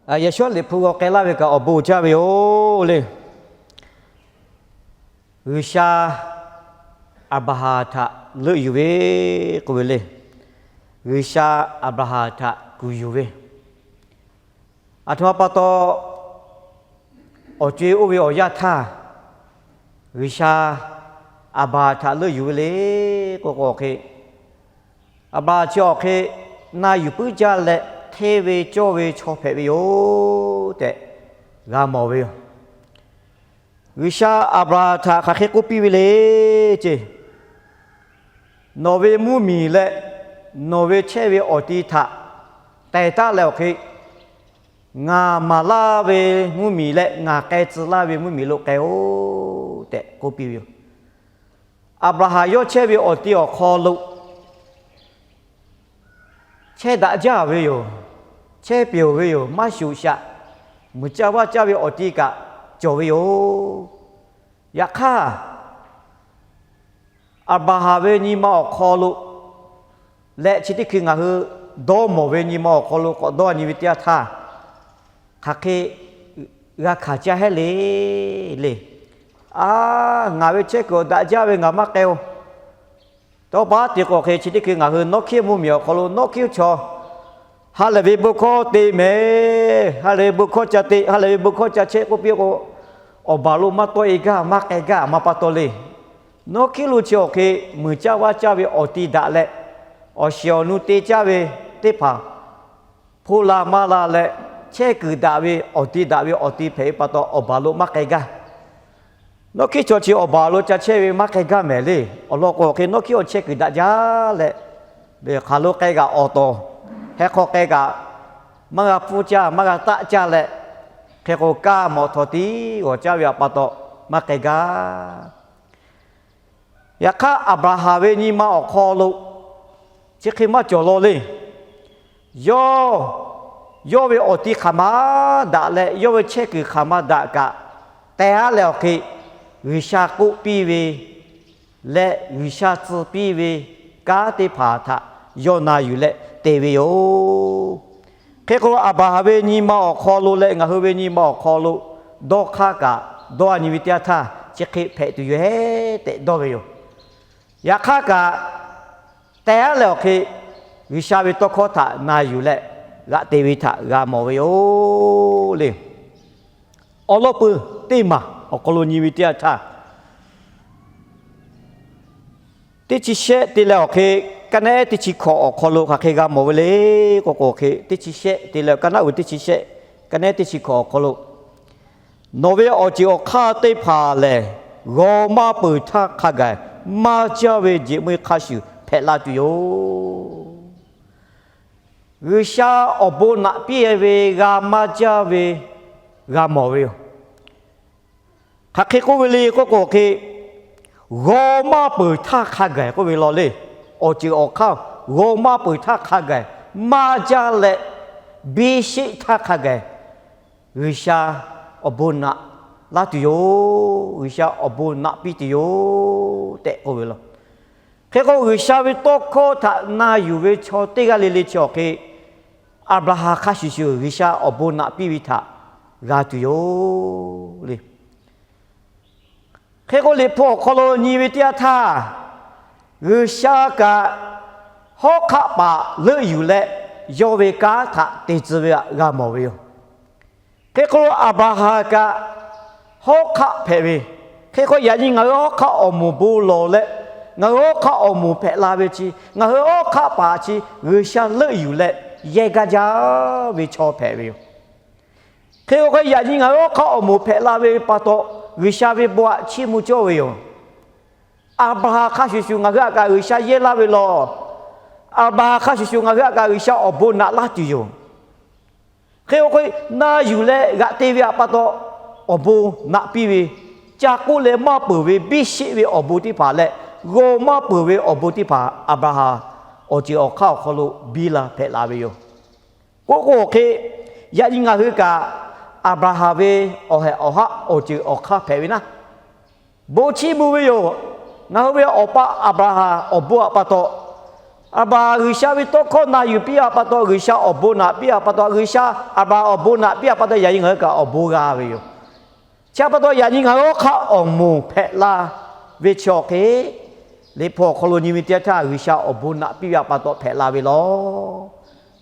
Yaꞈ shawˉ Liꞈ hpu g'aw k'ai laˇ ve kaꞈ awˬ bon jaˇ ve yoˬ le. G'uiˬsha Aˍbraˍhanˍ htaꞈ leuˆ yuˬ ve k'oˆ ve le. G'uiˬsha Aˍbraˍhanˍ htaꞈ kuˬ yuˬ ve, aˬ htoꞈ ma pa taw awˬ co-e oˇ ve awˬ yanˇ htaˇ, G'uiˬsha Aˍbraˍhanˍ htaꞈ leuˆ yuˬ ve le k'oˆ k'o, awˬ hk'e Aˍbraˍhanˍ chi awˬ hk'e na yuˬ puiˉ jaˇ leh hteˇ ve cawˇ ve chaw hpehꞈ ve yoˬ tehꞈ g'a mawˬ ve yoˬ. G'uiˬsha Aˍbraˍhanˍ htaꞈ hk'aˬ hk'e k'oˆ piˇ ve le ceˇ, Nawˬ ve mvuhˇ miˬ leh nawˬ ve chehˇ ve awˬ ti htaꞈ teh taˉ leh awˬ hk'e, ngaˬ maˍ laˇ ve mvuhˇ miˬ leh ngaˬ k'ai tcuh laˇ ve mvuhˇ miˬ lo k'ai-oˆ tehꞈ k'oˆ piˇ ve yoˬ. Aˍbraˍhanˍ yawˇ chehˇ ve awˬ ti awˬ hk'aw lo chehˇ daꞈ jaˇ ve yoˬ. Chehˇ peuˬ ve yoˬ. Maˇ shuˍ shaꞈ, muiˬ caˇ vaˇ caˇ ve awˬ ti kaꞈ cawˬ ve yoˬ. Yaꞈ hk'aˇ, Aˍbraˍhanˍ ve nyi ma awˬ hk'aw lo leh chi teˇ hkui ngaˬ hui dawˇ mawˬ ve nyi ma awˬ hk'aw lo k'awꞈ dawˇ nyi ve teˇ yanˇ htaˇ, hk'aˬ hk'e g'a hkanˍ caˇ hehˉ le le. A, ngaˬ ve chehˇ kuiˬ awˬ daꞈ jaˇ ve ngaˬ maˇ k'ai-oˬ. Tawˇ pa teˇ k'o hk'e chi teˇ hkui ngaˬ hui nawˉ hkiˉ mvuhˇ miˬ awˬ hk'aw lo nawˉ hkiˉ chaw ha lehˬ ve bon hkawˇ te mehˍ, ha lehˬ ve bon hkawˇ ca te, ha lehˬ ve bon hkawˇ ca chehˇ k'oˆ piˇ k'o, awˬ baˬ lo maˇ tawˆ-e gaˇ, maˇ k'ai gaˇ maˇ pa taw le. Nawˉ hkiˉ lo chi awˬ hk'e muiˬ caˇ vaˇ caˇ ve awˬ ti daꞈ leh, awˬ shiˍ awˬ nu te caˇ ve teˇ hpaˍ hpoˇ la maˇ la leh, chehˇ kuiˬ daꞈ ve awˬ ti daꞈ ve awˬ ti hpehꞈ ve pa taw awˬ baˬ lo maˇ k'ai gaˇ. Nawˉ hkiˉ chaw chi awˬ baˬ lo ca chehˇ ve maˇ k'ai gaˇ mehˍ le. Awˬ lawn k'o hk'e nawˉ hkiˉ awˬ chehˇ kuiˬ daꞈ jaˇ leh, hk'aˬ lo k'ai kaꞈ awˬ tawˍ, heh hk'aw k'ai kaꞈ maˇ g'a pfuhˇ caˇ maˇ g'a taˆ caˇ leh, hk'e k'o kaˇ mawꞈ htawnˍ tiˉ g'awˬ caˇ ve pa taw maˇ k'ai gaˇ. Yaꞈ hk'aˇ Aˍbraˍhanˍ ve nyi ma awˬ hk'aw lo chi hk'e maˇ cawˬ law le. Yawˇ, yawˇ ve awˬ ti hk'aˬ ma daꞈ leh yawˇ ve chehˇ kuiˬ hk'aˬ ma daꞈ kaꞈ, teh aˉ leh awˬ hk'e G'uiˬsha k'oˆ piˇ ve leh G'uiˬsha tcuh piˇ ve kanˉ teˇ hpaˍ htaꞈ yawˇ na yuˬ leh te ve yoˬ. Hk'e k'o Aˍbraˍhanˍ ve nyi ma awˬ hk'aw lo leh ngaˬ hui ve nyi ma awˬ hk'aw lo dawˇ hk'aˇ kaꞈ, dawˇ a nyi ve teˇ yanˇ htaˇ chi hk'e hpehꞈ tuˬ yoˬ heˉ tehꞈ dawˇ ve yoˬ. Yaꞈ hk'aˇ kaꞈ, teh aˉ leh awˬ hk'e G'uiˬsha ve tawˇ hkawˇ htaꞈ na yuˬ leh g'aꞈ te ve htaꞈ g'a mawˬ ve yoˬ le. Awˬ lawn peuˬ teˇ maˬ awˬ hk'aw lo nyi ve teˇ yanˇ htaˇ, teˇ chi shehˆ te leh awˬ hk'e, ka naˉ ehˉ teˇ chi hkawꞈ awˬ hk'aw lo hk'aˬ hk'e g'a mawˬ ve le k'oˆ k'o hk'e, teˇ chi shehˆ te leh ka naˉ uiˍ teˇ chi shehˆ, ka naˉ ehˉ teˇ chi hkawꞈ awˬ hk'aw lo, Nawˬ ve awˬ ceuˬ awˬ hk'aˇ teˇ hpaˍ lehˬ, g'aw maˇ peuˬ htaˇ hk'a gaˬ maˇ jaˇ ve jeꞈ meuˇ hk'a shuˍ hpehꞈ la tuˬ yoˬ. G'uiˬsha awˬ bon naꞈ piˇ ve g'a maˇ jaˇ ve g'a mawˬ ve yoˬ. Hk'aˬ hk'e k'oˆ ve le k'oˆ k'o hk'e, g'aw maˇ peuˬ htaˇ hk'a gaˬ k'oˆ ve law le. Awˬ ceuˬ awˬ hk'aˇ g'aw maˇ peuˬ htaˇ hk'a gaˬ maˇ jaˇ leh, biˇ sheˆ htaˇ hk'a gaˬ G'uiˬsha awˬ bon naꞈ laˇ tuˬ yoˬ. G'uiˬsha awˬ bon naꞈ piˇ tuˬ yoˬ tehꞈ k'oˆ ve law. Hk'e k'o G'uiˬsha ve tawˇ hkawˇ htaꞈ na yuˬ ve chaw teˇ g'aˇ le le chi awˬ hk'e, Aˍbraˍhanˍ hk'a shuˍ shuˍ G'uiˬsha awˬ bon naꞈ piˇ ve htaꞈ g'a tuˬ yoˬ le. Hk'e k'o Liꞈ hpu awˬ hk'aw lo nyi ve teˇ yanˇ htaˇ, G'uiˬsha kaꞈ hawˉ hk'aˆ paˍ leuˆ yuˬ leh, yawˇ ve kanˉ htaꞈ te tcuh ve htaꞈ g'a mawˬ ve yoˬ. Hk'e k'o Aˍbraˍhanˍ kaꞈ hawˉ hk'aˆ hpehꞈ ve, hk'e k'o yaꞈ nyi ngaˬ hui hawˉ hk'aˆ awˬ moˍ bon lawˬ leh, ngaˬ hui hawˉ hk'aˆ awˬ moˍ hpehꞈ la ve chi, ngaˬ hui hawˉ hk'aˆ paˍ chi G'uiˬsha leuˆ yuˬ leh yehˇ gaˇ jaˇ ve chaw hpehꞈ ve yoˬ. Hk'e k'o yaꞈ nyi ngaˬ hui hawˉ hk'aˆ awˬ moˍ hpehꞈ la ve pa taw, G'uiˬsha ve bon htaꞈ chiˇ mvuh cawˇ ve yoˬ. Aˍbraˍhanˍ hk'a shuˍ shuˍ ngaˬ hui htaꞈ kaꞈ G'uiˬsha yehˇ laˇ ve law. Aˍbraˍhanˍ hk'a shuˍ shuˍ ngaˬ hui htaꞈ kaꞈ G'uiˬsha awˬ bon naꞈ laˇ tuˬ yoˬ. Hk'e k'o hk'e na yuˬ leh g'aꞈ te ve htaꞈ pa taw, awˬ bon naꞈ piˇ ve, ca k'oˆ leh maˇ peuˬ ve biˇ sheˆ ve awˬ bon teˇ hpaˍ leh, g'aw maˇ peuˬ ve awˬ bon teˇ hpaˍ Aˍbraˍhanˍ awˬ ceuˬ awˬ hk'aˇ awˬ hk'aw lo biˇ la hpehꞈ la ve yoˬ. K'oˆ k'o hk'e, yaꞈ nyi ngaˬ hui kaꞈ Aˍbraˍhanˍ ve awˬ hehꞈ awˬ haˉ awˬ ceuˬ awˬ hk'aˇ hpehꞈ ve naˉ, bon chiˇ mvuh ve yoˬ. Ngaˬ hui ve awˬ pa Aˍbraˍhanˍ awˬ bon htaꞈ pa taw, Aˍbraˍhanˍ G'uiˬsha ve tawˇ hkawˇ na yuˬ piˇ a pa taw, G'uiˬsha awˬ bon naꞈ piˇ a pa taw, G'uiˬsha Aˍbraˍhanˍ awˬ bon naꞈ piˇ a pa taw, yaꞈ nyi ngaˬ hui kaꞈ awˬ bon g'a ve yoˬ. Chi a pa taw yaꞈ nyi ngaˬ hui hawˉ hk'aˆ awˬ moˍ hpehꞈ la ve chi awˬ hk'e, Liꞈ hpu awˬ hk'aw lo nyi ve teˇ yanˇ htaˇ G'uiˬsha awˬ bon naꞈ piˇ ve a pa taw hpehꞈ la ve law.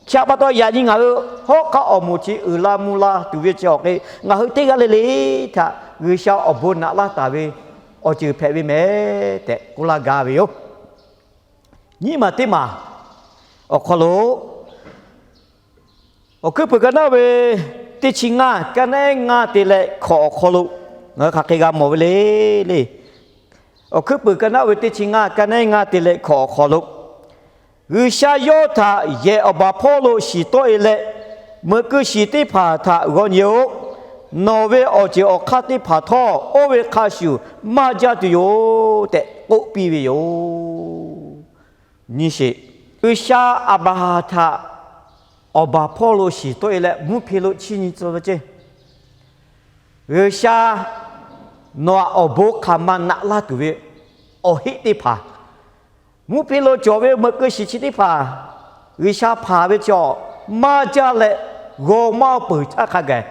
Chi a pa taw yaꞈ nyi ngaˬ hui hawˉ hk'aˆ awˬ moˍ chi uiˍ la mvuh la tuˬ ve chi awˬ hk'e, ngaˬ hui teˇ g'aˇ le le htaꞈ G'uiˬsha awˬ bon naꞈ laˇ taˍ ve awˬ ceuˬ hpehꞈ ve mehˍ tehꞈ k'oˆ laˇ gaˇ ve yoˬ. Nyiˇ maˬ teˇ maˬ awˬ hk'aw lo, Awˬ hkuiˉ puiˍ ka naˉ ve teˇ chi ngaˇ, ka naˉ eˉ ngaˇ te leh hkawꞈ awˬ hk'aw lo ngaˬ hui hk'aˬ hk'e g'a mawˬ ve le le. Awˬ hkuiˉ puiˍ ka naˉ ve teˇ chi ngaˇ, ka naˉ eˉ ngaˇ te leh hkawꞈ awˬ hk'aw lo, G'uiˬsha yawˇ htaꞈ yehˬ awˬ baˬ hpawˇ lo shiˍ tawˆ e leh, meuꞈ keu shiˍ teˇ hpaˍ htaꞈ g'aw nyi-oˬ. Nawˬ ve awˬ ceuˬ awˬ hk'aˇ teˇ hpaˍ htawˇ oˇ ve hk'a shuˍ maˇ jaˇ tuˬ yoˬ tehꞈ k'oˆ piˇ ve yoˬ. Nyi sheˍ. G'uiˬsha Aˍbraˍhanˍ htaꞈ awˬ baˬ hpawˇ lo shiˍ tawˆ e leh mvuhˇ hpe lo chiˇ nyi tcuh ve ceˇ. G'uiˬsha nawˬ htaꞈ awˬ bon hk'aˬ ma naꞈ laˇ tuˬ ve awˬ heˆ teˇ hpaˍ, mvuhˇ hpe lo cawˬ ve meuꞈ keu shiˍ chi teˇ hpaˍ, G'uiˬsha hpanˍ ve chaw maˇ jaˇ leh g'aw maˇ peuˬ htaˇ hk'a gaˬ,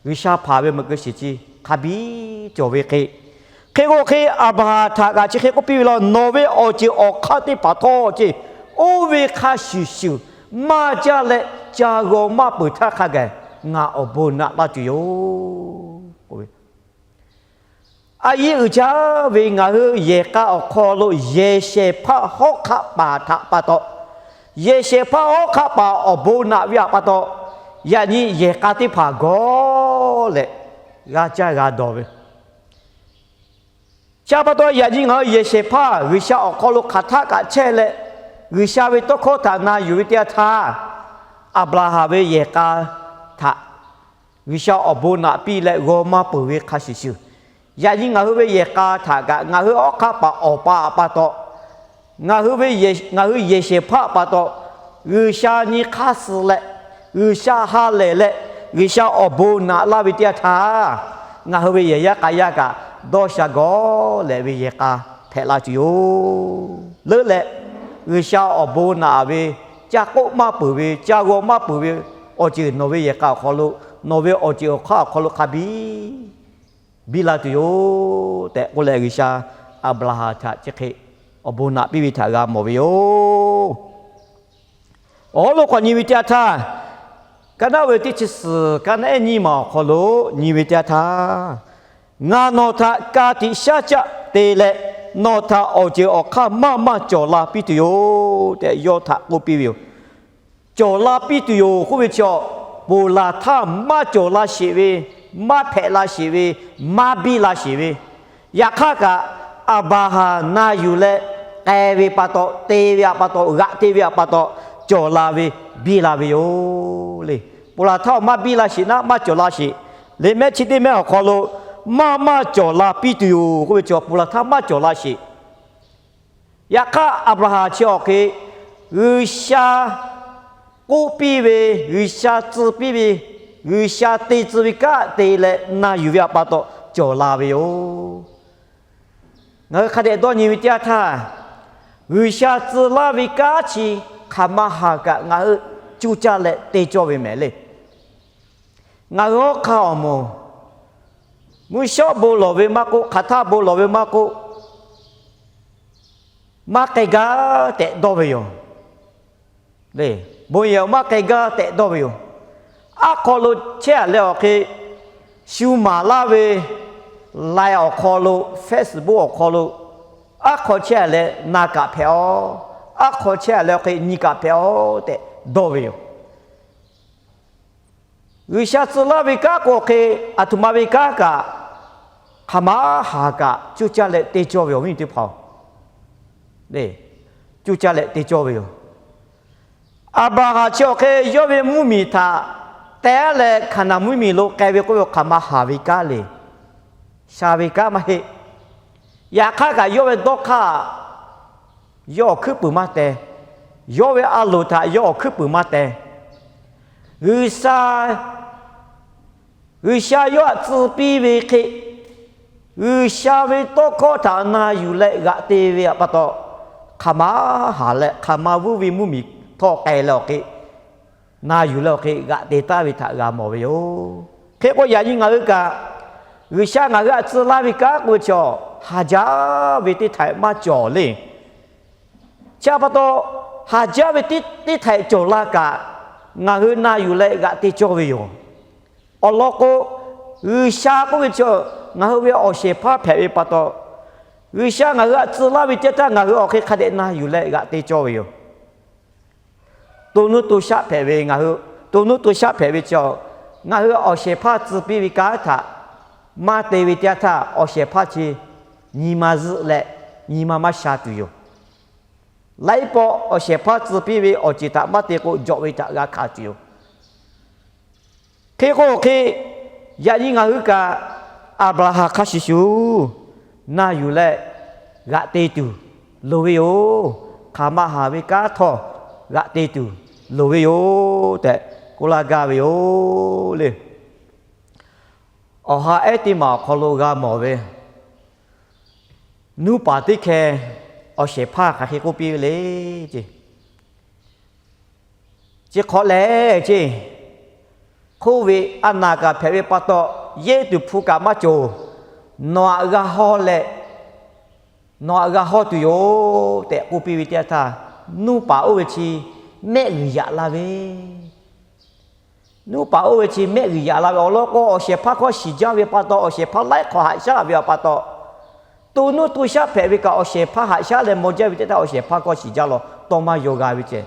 G'uiˬsha hpanˍ ve meuꞈ keu shiˍ chi hk'a biˇ cawˬ ve hk'e, hk'e k'o hk'e Aˍbraˍhanˍ htaꞈ kaꞈ chi hk'e k'oˆ piˇ ve law, nawˬ ve awˬ ceuˬ awˬ hk'aˇ teˇ hpaˍ htawˇ ceˇ, oˇ ve hk'a shuˍ shuˍ maˇ jaˇ leh ca g'aw maˇ peuˬ htaˇ hk'a gaˬ ngaˬ awˬ bon naꞈ laˇ tuˬ yoˬ. A yiˇ uiˍ jaˇ ve ngaˬ hui yehˬ k'a awˬ hk'aw lo yehˬ shehˍ hpaˇ hawˉ hk'aˆ paˍ htaꞈ pa taw, yehˬ shehˍ hpaˇ hawˉ hk'aˆ paˍ awˬ bon naꞈ ve htaꞈ pa taw, yaꞈ nyi yehˬ k'a teˇ hpaˍ gawˬ leh g'a caˇ g'a dawˬ ve. Chi pa taw yaꞈ nyi ngaˬ hui yehˬ shehˍ hpaˇ G'uiˬsha awˬ hk'aw lo hk'aˬ htaˆ kaꞈ chehˇ leh, G'uiˬsha ve tawˇ hkawˇ htaꞈ na yuˬ ve teˇ yanˇ htaˇ, Aˍbraˍhanˍ ve yehˬ k'a htaꞈ G'uiˬsha awˬ bon naꞈ piˇ leh g'aw maˇ peuˬ ve hk'a shuˍ shuˍ, yaꞈ nyi ngaˬ hui ve yehˬ k'a htaꞈ kaꞈ ngaˬ hui hawˉ hk'aˆ paˍ awˬ pa pa taw, ngaˬ hui ve, ngaˬ hui yehˬ shehˍ hpaˇ pa taw, G'uiˬsha nyi hk'aˇ suh leh, G'uiˬsha ha lehˬ leh, G'uiˬsha awˬ bon naꞈ laˇ ve teˇ yanˇ htaˇ, ngaˬ hui ve yehˬ yaˇ k'a yaˇ kaꞈ dawˇ sha gawˬ leh ve yehˬ k'a hpehꞈ la tuˬ yoˬ. Leuˉ leh, G'uiˬsha awˬ bon naꞈ ve, ca k'oˆ maˇ peuˬ ve, ca g'aw maˇ peuˬ ve awˬ ceuˬ nawˬ ve yehˬ k'a awˬ hk'aw lo, nawˬ ve awˬ ceuˬ awˬ hk'aˇ awˬ hk'aw lo hk'a biˇ biˇ la tuˬ yoˬ tehꞈ k'oˆ leh, G'uiˬsha Aˍbraˍhanˍ htaꞈ chi hk'e awˬ bon naꞈ piˇ ve htaꞈ g'a mawˬ ve yoˬ. Awˬ hawˉ lo k'awꞈ nyi ve teˇ yanˇ htaˇ, ka naˉ ve teˇ chi suhˍ, ka naˉ eˉ nyiˇ maˬ awˬ hk'aw lo nyi ve teˇ yanˇ htaˇ, ngaˬ nawˬ htaꞈ ka tiꞈ shaˉ caˆ te leh, nawˬ htaꞈ awˬ ceuˬ awˬ hk'aˇ maˇ maˇ cawˬ la piˇ tuˬ yoˬ tehꞈ yawˇ htaꞈ k'oˆ piˇ ve yoˬ. Cawˬ la piˇ tuˬ yoˬ k'oˆ ve chaw, ponˬ laˬ htaˇ maˇ cawˬ la sheˍ ve, maˇ hpehꞈ la sheˍ ve, maˇ biˇ la sheˍ ve, yaꞈ hk'aˇ kaꞈ Aˍbraˍhanˍ na yuˬ leh k'ai ve pa taw, te ve pa taw, g'aꞈ te ve pa taw, cawˬ la ve, biˇ la ve yoˬ le. Ponˬ laˬ htaˇ maˇ biˇ la sheˍ naˉ, maˇ cawˬ la sheˍ. Liꞈ mehˆ chi teˇ mehˆ awˬ hk'aw lo, maˇ maˇ cawˬ la piˇ tuˬ yoˬ k'oˆ ve chaw, ponˬ laˬ htaˇ maˇ cawˬ la sheˍ. Yaꞈ hk'aˇ Aˍbraˍhanˍ chi awˬ hk'e, G'uiˬsha k'oˆ piˇ ve, G'uiˬsha tcuh piˇ ve, G'uiˬsha te tcuh ve kanˉ te leh na yuˬ ve pa taw cawˬ la ve yoˬ. Ngaˬ hui hk'a dehꞈ dawˇ nyi ve teˇ yanˇ htaˇ, G'uiˬsha tcuh laˇ ve kanˉ chi hk'aˬ ma haˍ kaꞈ ngaˬ hui cuˇ caˇ leh te cawˇ ve mehˍ le. Ngaˬ hui hawˉ hk'aˇ awˬ moˍ, mvuhˇ shawˉ bon lawˬ ve maˇ k'oˆ, hk'aˬ htaˇ bon lawˬ ve maˇ k'oˆ, maˇ k'ai gaˇ tehꞈ dawˇ ve yoˬ. Bon yehˬ maˇ k'ai gaˇ tehꞈ dawˇ ve yoˬ. Aˉ hk'aw lo chehˇ a leh awˬ hk'e, shu maˍ laˇ ve Line awˬ hk'aw lo, Facebook awˬ hk'aw lo, aˉ hk'aw chehˇ a leh na kaꞈ hpehꞈ-aw, aˉ hk'aw chehˇ a leh awˬ hk'e nyi kaꞈ hpehꞈ-aw tehꞈ dawˇ ve yoˬ. G'uiˬsha tcuh laˇ ve kanˉ k'o hk'e, aˬ htoꞈ ma ve kanˉ kaꞈ, hk'aˬ ma haˍ kaꞈ cuˇ caˇ leh te cawˇ ve awˬ viˉ teˇ hpaˍ-oˬ, cuˇ caˇ leh te cawˇ ve yoˬ. Aˍbraˍhanˍ chi awˬ hk'e yawˇ ve mvuhˇmiˬ htaꞈ teh leh Hkaˍnanˍ mvuhˇmiˬ lo k'ai ve k'oˆ ve, hk'aˬ ma haˍ ve kanˉ le. Sha ve kanˉ maˇ heˆ. Yaꞈ hk'aˇ kaꞈ yawˇ ve dawˇ hk'aˇ yawˇ awˬ hkuiˉ puiˍ maˇ teh. Yawˇ ve a loˍ htaꞈ yawˇ awˬ hkuiˉ puiˍ maˇ teh. G'uiˬsha, G'uiˬsha yawˇ htaꞈ tcuh piˇ ve hk'e, G'uiˬsha ve tawˇ hkawˇ htaꞈ na yuˬ leh g'aꞈ te ve pa taw, hk'aˬ ma haˍ leh hk'aˬ ma vuiˇ ve mvuhˇmiˬ htawˇ k'ai leh awˬ hk'e, na yuˬ leh awˬ hk'e g'aꞈ te taˍ ve htaꞈ g'a mawˬ ve yoˬ. Hk'e k'o, yaꞈ nyi ngaˬ hui kaꞈ G'uiˬsha ngaˬ hui htaꞈ tcuh laˇ ve kanˉ k'oˆ ve chaw, haˍ jaˇ ve teˇ htaiꞈ maˇ cawˬ le. Chi pa taw, haˍ jaˇ ve teˇ htaiꞈ cawˬ la kaꞈ, ngaˬ hui na yuˬ leh g'aꞈ te cawˇ ve yoˬ. Awˬ lawn k'o, G'uiˬsha k'oˆ ve chaw, ngaˬ hui ve awˬ shehˍ hpaˇ hpehꞈ ve pa taw, G'uiˬsha ngaˬ hui htaꞈ tcuh laˇ ve teˇ htaˇ ngaˬ hui awˬ hk'e hk'a dehꞈ na yuˬ leh g'aꞈ te cawˇ ve yoˬ. To nuˇ to shaˆ hpehꞈ ve ngaˬ hui, to nuˇ to shaˆ hpehꞈ ve chaw, ngaˬ hui awˬ shehˍ hpaˇ tcuh piˇ ve kanˉ htaꞈ maˇ te ve teˇ htaˇ, awˬ shehˍ hpaˇ chi nyi ma zuhˆ leh nyi ma maˇ sha tuˬ yoˬ. Laiˉ pawˆ awˬ shehˍ hpaˇ tcuh piˇ ve awˬ ceuˬ htaꞈ maˇ te k'o, jawꞈ ve htaꞈ g'a hkanˍ tuˬ yoˬ. Hk'e k'o hk'e, yaꞈ nyi ngaˬ hui kaꞈ Aˍbraˍhanˍ hk'a shuˍ shuˍ na yuˬ leh g'aꞈ te tuˬ loˍ ve yoˬ. Hk'aˬ ma haˍ ve kanˉ htawˇ g'aꞈ te tuˬ loˍ ve yoˬ tehꞈ k'oˆ laˇ gaˇ ve yoˬ le. Awˬ ha ehˉ teˇ maˬ awˬ hk'aw lo g'a mawˬ ve, nuˇ paˍ teˇ hkeh awˬ shehˍ hpaˇ hk'aˬ hk'e k'oˆ piˇ ve le ceˇ. Chi hk'awꞈ lehˬ ceˇ, hk'oˆ ve a naˬ kaꞈ hpehꞈ ve pa taw, yehˇ tuˬ hpu kaꞈ maˇ cawˬ. Nawˬ htaꞈ g'a hawˇ leh, nawˬ htaꞈ g'a hawˇ tuˬ yoˬ tehꞈ k'oˆ piˇ ve teˇ htaˇ, nuˇ paˍ oˇ ve chi mehˆ g'uiˬ yaꞈ la ve. Nuˇ paˍ oˇ ve chi mehˆ g'uiˬ yaꞈ la ve awˬ lawn k'o, awˬ shehˍ hpaˇ hkawˇ shiˍ jaˇ ve pa taw, awˬ shehˍ hpaˇ laiˉ hk'awꞈ haꞈ shaˉ ve awˬ pa taw, to nuˇ to shaˆ hpehꞈ ve kaꞈ awˬ shehˍ hpaˇ haꞈ shaˉ leh maw jaˇ ve teˇ htaˇ, awˬ shehˍ hpaˇ hkawˇ shiˍ jaˇ law tawˇ maˇ yaw g'a ve ceˇ.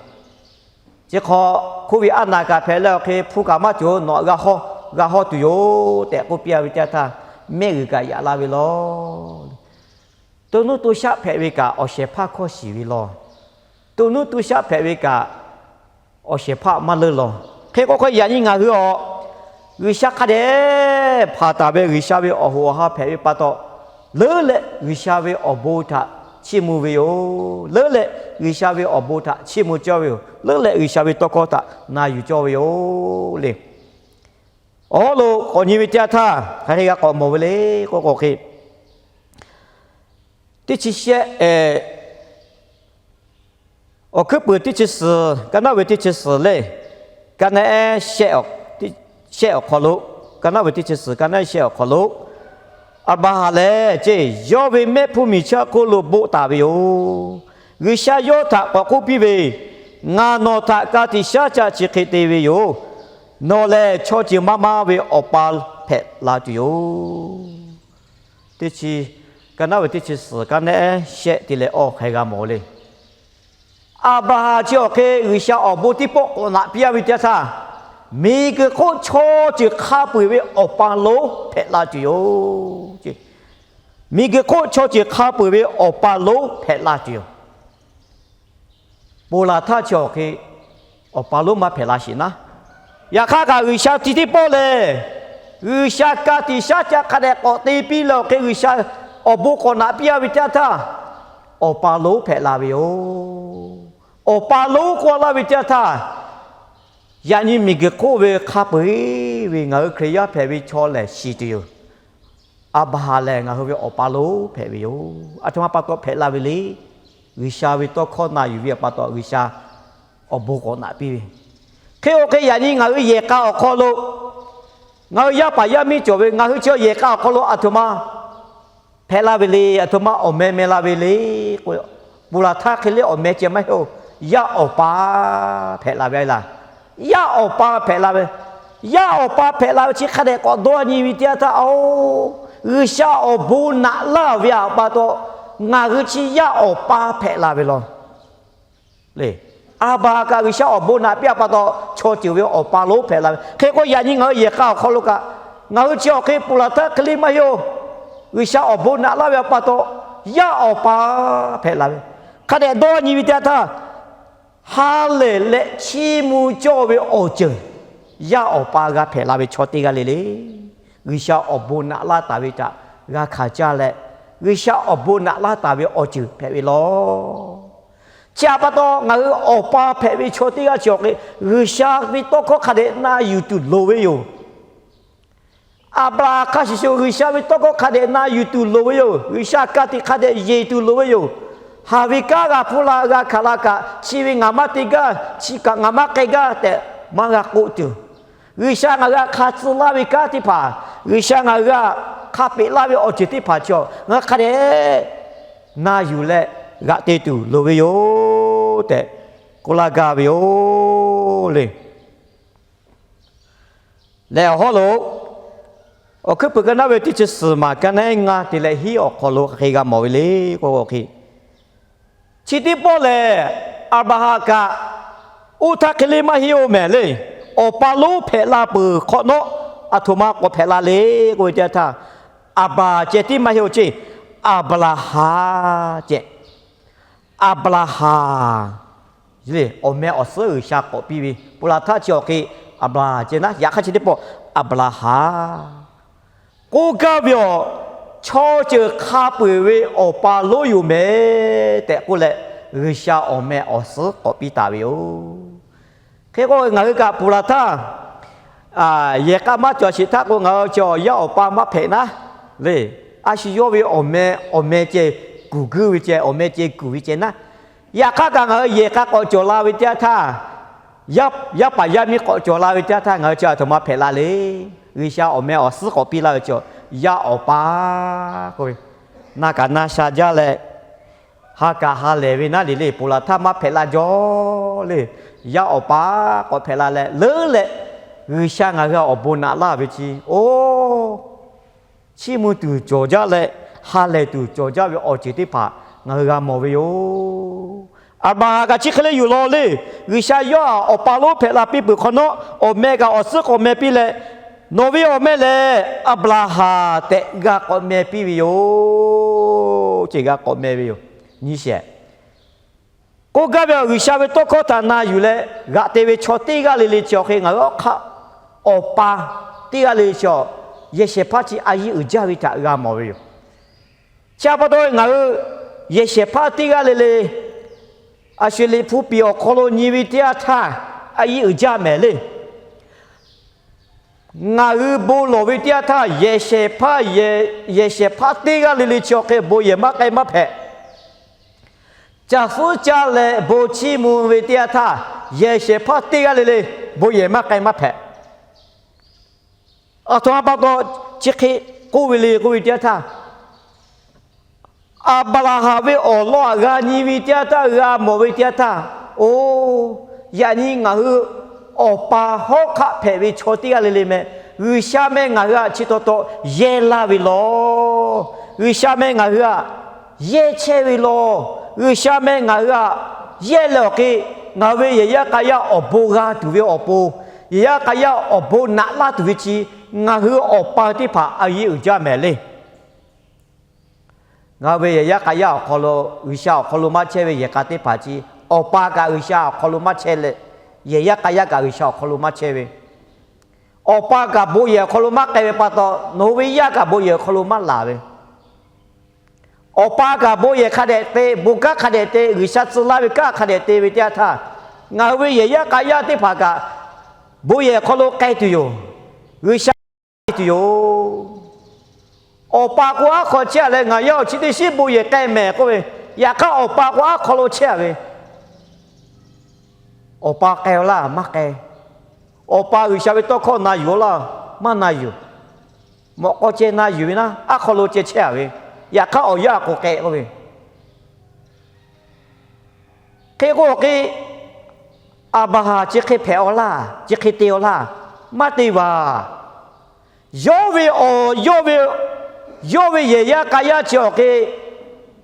Chi hk'awꞈ hk'oˆ ve a naˬ kaꞈ hpehꞈ leh awˬ hk'e hpu kaꞈ maˇ cawˬ, nawˬ htaꞈ g'a hawˇ, g'a hawˇ tuˬ yoˬ tehꞈ k'oˆ piˇ a ve teˇ htaˇ, mehˆ g'uiˬ kaꞈ yaꞈ la ve law. To nuˇ to shaˆ hpehꞈ ve kaꞈ awˬ shehˍ hpaˇ hkawˇ shiˍ ve law. To nuˇ to shaˆ hpehꞈ ve kaꞈ awˬ shehˍ hpaˇ maˇ leuˆ law. Hk'e k'o hk'e, yaꞈ nyi ngaˬ hui awˬ G'uiˬsha hk'a dehꞈ hpanˍ taˍ ve G'uiˬsha ve awˬ hoꞈ awˬ ha hpehꞈ ve pa taw, leuˉ leh G'uiˬsha ve awˬ bon htaꞈ chiˇ mvuh ve yoˬ. Leuˉ leh G'uiˬsha ve awˬ bon htaꞈ chiˇ mvuh cawˇ ve yoˬ. Leuˉ leh G'uiˬsha ve tawˇ hkawˇ htaꞈ na yuˬ cawˇ ve yoˬ le. Awˬ hawˉ lo k'awꞈ nyi ve teˇ yanˇ htaˇ, hk'aˬ hk'e g'a k'awꞈ mawˬ ve le k'oˆ k'o hk'e, teˇ chi shehˆ, Awˬ hkuiˉ puiˍ teˇ chi suhˍ, ka naˉ ve teˇ chi suhˍ le, ka naˉ ehˉ shehˆ awˬ hk'aw lo, ka naˉ ve teˇ chi suhˍ, ka naˉ ehˉ shehˆ awˬ hk'aw lo, Aˍbraˍhanˍ lehˬ ceˇ, yawˇ ve mehˆ hpfuhˇ miˬ chaˇ hk'oˆ lo boˆ taˍ ve yoˬ. G'uiˬsha yawˇ htaꞈ k'awꞈ k'oˆ piˇ ve, Ngaˬ nawˬ htaꞈ ka tiꞈ shaˉ ca chi hk'e te ve yoˬ. Nawˬ lehˬ chaw ceuˬ maˇ maˇ ve awˬ pa hpehꞈ la tuˬ yoˬ. Teˇ chi, ka naˉ ve teˇ chi suhˍ, ka naˉ ehˉ shehˆ te leh awˇ hk'e g'a mawˬ le. Aˍbraˍhanˍ chi awˬ hk'e G'uiˬsha awˬ bon teˇ pawˆ k'awꞈ naꞈ piˇ a ve teˇ yanˇ htaˇ, miˬguiˬ hk'oˆ chaw ceuˬ hk'a peu-eˬ ve awˬ pa lonˉ hpehꞈ la tuˬ yoˬ. Miˬguiˬ hk'oˆ chaw ceuˬ hk'a peu-eˬ ve awˬ pa lonˉ hpehꞈ la tuˬ yoˬ. Ponˬ laˬ htaˇ chi awˬ hk'e awˬ pa lonˉ maˇ hpehꞈ la sheˍ naˉ. Yaꞈ hk'aˇ kaꞈ G'uiˬsha chi teˇ pawˆ lehˬ, G'uiˬsha ka tiꞈ shaˉ ca hk'a dehꞈ k'awꞈ te piˇ leh awˬ hk'e G'uiˬsha awˬ bon k'awꞈ naꞈ piˇ a ve teˇ yanˇ htaˇ, awˬ pa lonˉ hpehꞈ la ve yoˬ. Awˬ pa lonˉ k'oˆ laˇ ve teˇ yanˇ htaˇ, yaꞈ nyi miˬguiˬ hk'oˆ ve hk'a peu-eˬ ve ngaˬ hui Hkriꞈ yaˇ hpehꞈ ve chaw lehˬ shiˍ tuˬ yoˬ. Aˍbraˍhanˍ lehˬ ngaˬ hui ve awˬ pa lonˉ hpehꞈ ve yoˬ. Aˬ htoꞈ ma pa taw hpehꞈ la ve le. G'uiˬsha ve tawˇ hkawˇ na yuˬ ve pa taw G'uiˬsha awˬ bon k'awꞈ naꞈ piˇ ve. Hk'e k'o hk'e yaꞈ nyi ngaˬ hui yehˬ k'a awˬ hk'aw lo, ngaˬ hui yaˇ paˍ yaˇ miˇ cawˬ ve ngaˬ hui chi yehˬ k'a awˬ hk'aw lo aˬ htoꞈ ma hpehꞈ la ve le, aˬ htoꞈ ma awˬ meh meh la ve le k'o, ponˬ laˬ htaˇ hk'e le awˬ meh ceh maˇ heˆ-oˬ. Yaˇ awˬ pa hpehꞈ la ve laˇ. Yaˇ awˬ pa hpehꞈ la ve, yaˇ awˬ pa hpehꞈ la ve chi hk'a dehꞈ k'awꞈ dawˇ nyi ve teˇ yanˇ htaˇ, G'uiˬsha awˬ bon naꞈ laˇ ve awˬ pa taw, ngaˬ hui chi yaˇ awˬ pa hpehꞈ la ve law. Aˍbraˍhanˍ kaꞈ G'uiˬsha awˬ bon naꞈ piˇ a pa taw, chaw ceuˬ ve awˬ pa lonˉ hpehꞈ la ve. Hk'e k'o yaꞈ nyi ngaˬ hui yehˬ k'a awˬ hk'aw lo kaꞈ, ngaˬ hui chi awˬ hk'e ponˬ laˬ htaˇ hk'e le maˇ heˆ-oˬ. G'uiˬsha awˬ bon naꞈ laˇ ve awˬ pa taw, yaˇ awˬ pa hpehꞈ la ve, hk'a dehꞈ dawˇ nyi ve teˇ yanˇ htaˇ, ha lehˬ leh chiˇ mvuh cawˇ ve awˬ ceuˬ, yaˇ awˬ pa g'a hpehꞈ la ve chaw teˇ g'aˇ le le. G'uiˬsha awˬ bon naꞈ laˇ taˍ ve htaꞈ g'a hkanˍ caˇ leh, G'uiˬsha awˬ bon naꞈ laˇ taˍ ve awˬ ceuˬ hpehꞈ ve law. Chi htaꞈ pa taw ngaˬ hui awˬ pa hpehꞈ ve chaw teˇ g'aˇ chi awˬ hk'e G'uiˬsha ve tawˇ hkawˇ hk'a dehꞈ na yuˬ tuˬ loˍ ve yoˬ. Aˍbraˍhanˍ hk'a shuˍ shuˍ G'uiˬsha ve tawˇ hkawˇ hk'a dehꞈ na yuˬ tuˬ loˍ ve yoˬ. G'uiˬsha ka tiꞈ hk'a dehꞈ yeˬ tuˬ loˍ ve yoˬ. Haˍ ve kanˉ g'a hpuˇ la g'a hkanˍ la kaꞈ, chi ve ngaˬ maˇ te gaˇ, chi kaꞈ ngaˬ maˇ k'ai gaˇ tehꞈ maˇ g'a k'oˆ tuˬ, G'uiˬsha ngaˬ hui htaꞈ hk'a tcuh laˇ ve kanˉ teˇ hpaˍ, G'uiˬsha ngaˬ hui htaꞈ hk'a peꞈ laˇ ve awˬ ceuˬ teˇ hpaˍ chi ngaˬ hui hk'a dehꞈ na yuˬ leh g'aꞈ te tuˬ loˍ ve yoˬ tehꞈ k'oˆ laˇ gaˇ ve yoˬ le. Lehˬ awˬ hawˉ lo awˬ hkuiˉ puiˍ ka naˉ ve teˇ chi suhˍ maˬ ka naˉ ngaˇ te leh hiˉ awˬ hk'aw lo hk'aˬ hk'e g'a mawˬ ve le k'oˆ hk'e, chi teˇ pawˆ lehˬ, Aˍbraˍhanˍ kaꞈ oˇ htaˇ hk'e le maˇ heˆ-oˬ mehˍ le. Awˬ pa lonˉ hpehꞈ la peuˬ hk'awꞈ nawˉ, aˬ htoꞈ ma k'awꞈ hpehꞈ la le k'oˆ ve teˇ yanˇ htaˇ, Aˍbraˍhanˍ ceh tiˉ maˇ heˆ-oˬ ceˇ, Aˍbraˍhanˍ ceh. Aˍbraˍhanˍ le, awˬ meh awˬ suhˉ G'uiˬsha k'awꞈ piˇ ve, ponˬ laˬ htaˇ chi awˬ hk'e Aˍbraˍhanˍ ceh naˉ, yaꞈ hk'aˇ chi teˇ pawˆ Aˍbraˍhanˍ k'oˆ gaˇ ve awˬ, chaw ceuˬ hk'a peu-eˬ ve awˬ pa lonˉ yoˬ mehˍ tehꞈ k'oˆ leh, G'uiˬsha awˬ meh awˬ suhˉ k'awꞈ piˇ taˍ ve yoˬ. Hk'e k'o, ngaˬ hui kaꞈ ponˬ laˬ htaˇ, yehˬ k'a maˇ cawˬ sheˍ htaˇ k'o, ngaˬ hui chi awˬ yaˇ awˬ pa maˇ hpehꞈ naˉ le. A shu yawˇ ve awˬ meh, awˬ meh ceh kuˬ guiˇ ve ceh, awˬ meh ceh kuˬ ve ceh naˉ. Yaꞈ hk'aˇ kaꞈ ngaˬ hui yehˬ k'a k'awꞈ cawˬ la ve teˇ yanˇ htaˇ, yaˇ paˍ yaˇ miˇ k'awꞈ cawˬ la ve teˇ yanˇ htaˇ, ngaˬ hui chi aˬ htoꞈ ma hpehꞈ la le. G'uiˬsha awˬ meh awˬ suhˉ k'awꞈ piˇ laˇ ve chi, yaˇ awˬ pa k'oˆ ve, na kaꞈ na sha jaˇ leh, ha kaꞈ ha lehˬ ve naˉ le le, ponˬ laˬ htaˇ maˇ hpehꞈ la jaw le. Yaˇ awˬ pa k'awꞈ hpehꞈ la leh leuˉ leh, G'uiˬsha ngaˬ hui awˬ bon naꞈ laˇ ve chi, oˇ, chiˇ mvuh tuˬ cawˬ jaˇ leh, ha lehˬ tuˬ cawˬ jaˇ ve awˬ ceuˬ teˇ hpaˍ ngaˬ hui g'a mawˬ ve yoˬ. Aˍbraˍhanˍ kaꞈ chi hk'e le yoˬ law le. G'uiˬsha yawˇ htaꞈ awˬ pa lonˉ hpehꞈ la piˇ peuˬ hk'awꞈ nawˉ, awˬ meh kaꞈ awˬ suhˉ k'awꞈ meh piˇ leh, nawˬ ve awˬ meh lehˬ Aˍbraˍhanˍ tehꞈ g'a k'awꞈ meh piˇ ve yoˬ ceˇ, g'a k'awꞈ meh ve yoˬ. Nyi sheˍ. K'oˆ gaˇ ve awˬ, G'uiˬsha ve tawˇ hkawˇ htaꞈ na yuˬ leh g'aꞈ te ve chaw teˇ g'aˇ le le chi awˬ hk'e ngaˬ hui awˬ hk'aˇ, awˬ pa teˇ g'aˇ le le chi, yehˬ shehˍ hpaˇ chi a yiˇ uiˍ jaˇ ve htaꞈ g'a mawˬ ve yoˬ. Chi pa taw ngaˬ hui yehˬ shehˍ hpaˇ teˇ g'aˇ le le, a shu Liꞈ hpu piˍ awˬ hk'aw lo nyi ve teˇ yanˇ htaˇ, a yiˇ uiˍ jaˇ mehˍ le. Ngaˬ hui bon lawˬ ve teˇ yanˇ htaˇ, yehˬ shehˍ hpaˇ, yehˬ shehˍ hpaˇ teˇ g'aˇ le le chi awˬ hk'e bon yehˬ maˇ k'ai maˇ hpehꞈ. Caˬ fuˉ caˇ leh bon chiˇ mvuh ve teˇ yanˇ htaˇ, yehˬ shehˍ hpaˇ teˇ g'aˇ le le bon yehˬ maˇ k'ai maˇ hpehꞈ. Aˬ htoꞈ ma pa taw chi hk'e k'oˆ ve le k'oˆ ve teˇ yanˇ htaˇ, Aˍbraˍhanˍ ve awˬ lawn aꞈ g'a nyi ve teˇ yanˇ htaˇ, g'a mawˬ ve teˇ yanˇ htaˇ, oˇ, yaꞈ nyi ngaˬ hui awˬ pa hawˉ hk'aˆ hpehꞈ ve chaw teˇ g'aˇ le le meh. G'uiˬsha meh ngaˬ hui htaꞈ chi taw taw yehˇ laˇ ve law. G'uiˬsha meh ngaˬ hui htaꞈ yehˇ chehˇ ve law. G'uiˬsha meh ngaˬ hui htaꞈ yehˇ leh awˬ hk'e, ngaˬ hui ve yehˬ yaˇ k'a yaˇ awˬ bon g'a tuˬ ve awˬ pon, yehˬ yaˇ k'a yaˇ awˬ bon naꞈ laˇ tuˬ ve chi, ngaˬ hui awˬ pa teˇ hpaˍ a yiˇ uiˍ jaˇ mehˍ le. Ngaˬ hui ve yehˬ yaˇ k'a yaˇ awˬ hk'aw lo, G'uiˬsha awˬ hk'aw lo maˇ chehˇ ve yehˬ k'a teˇ hpaˍ chi, awˬ pa kaꞈ G'uiˬsha awˬ hk'aw lo maˇ chehˇ leh, yehˬ yaˇ k'a yaˇ kaꞈ G'uiˬsha awˬ hk'aw lo maˇ chehˇ ve, awˬ pa kaꞈ bon yehˬ awˬ hk'aw lo maˇ k'ai ve pa taw, nawˬ hui ve yaˇ kaꞈ bon yehˬ awˬ hk'aw lo maˇ laˬ ve, awˬ pa kaꞈ bon yehˬ hk'a dehꞈ te, bon kanˉ hk'a dehꞈ te, G'uiˬsha tcuh laˇ ve kanˉ hk'a dehꞈ te ve teˇ yanˇ htaˇ, ngaˬ hui ve yehˬ yaˇ k'a yaˇ teˇ hpaˍ kaꞈ bon yehˬ awˬ hk'aw lo k'ai tuˬ yoˬ. G'uiˬsha k'ai tuˬ yoˬ. Awˬ pa k'o aˉ hk'aw chehˇ-a leh, ngaˬ yaˇ awˬ chi teˇ shiˉ bon yehˬ k'ai mehˍ k'oˆ ve, yaꞈ hk'aˇ awˬ pa k'o aˉ hk'aw lo chehˇ-a ve, awˬ pa k'ai-a laˇ maˇ k'ai, awˬ pa G'uiˬsha ve tawˇ hkawˇ na yuˬ-a laˇ maˇ na yuˬ, mawꞈ k'aw ceh na yuˬ ve naˉ, aˉ hk'aw lo ceh chehˇ-a ve, yaꞈ hk'aˇ awˬ yaˇ k'o k'ai k'oˆ ve, hk'e k'o hk'e, Aˍbraˍhanˍ chi hk'e hpehꞈ-a laˇ, chi hk'e te-a laˇ, maˇ te vaˬ. Yawˇ ve awˬ, yawˇ ve, yawˇ ve yehˬ yaˇ k'a yaˇ chi awˬ hk'e,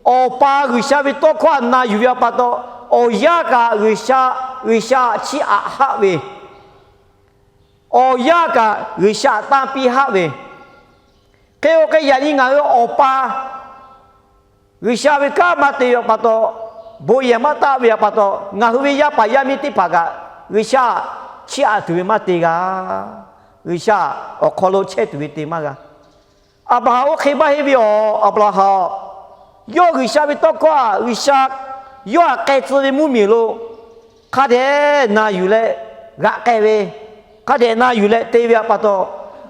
awˬ pa G'uiˬsha ve tawˇ hkawˇ htaꞈ na yuˬ ve pa taw, awˬ yaˇ kaꞈ G'uiˬsha, G'uiˬsha chiˇ aꞈ haˆ ve, awˬ yaˇ kaꞈ G'uiˬsha tanˇ piˇ haˆ ve, hk'e k'o hk'e yaꞈ nyi ngaˬ hui awˬ pa G'uiˬsha ve kanˉ maˇ te ve pa taw, bon yehˬ maˇ taˆ ve pa taw, ngaˬ hui ve yaˇ paˍ yaˇ miˇ teˇ hpaˍ kaꞈ G'uiˬsha chiˇ aꞈ tuˬ ve maˇ te g'a. G'uiˬsha awˬ hk'aw lo chehˇ tuˬ ve te maˇ g'a. Aˍbraˍhanˍ oˇ hk'e maˇ heˆ ve awˬ, Aˍbraˍhanˍ yawˇ G'uiˬsha ve tawˇ hkawˇ htaꞈ G'uiˬsha yawˇ htaꞈ k'ai tcuh ve mvuhˇmiˬ lo hk'a dehꞈ na yuˬ leh g'aꞈ k'ai ve, hk'a dehꞈ na yuˬ leh te ve pa taw,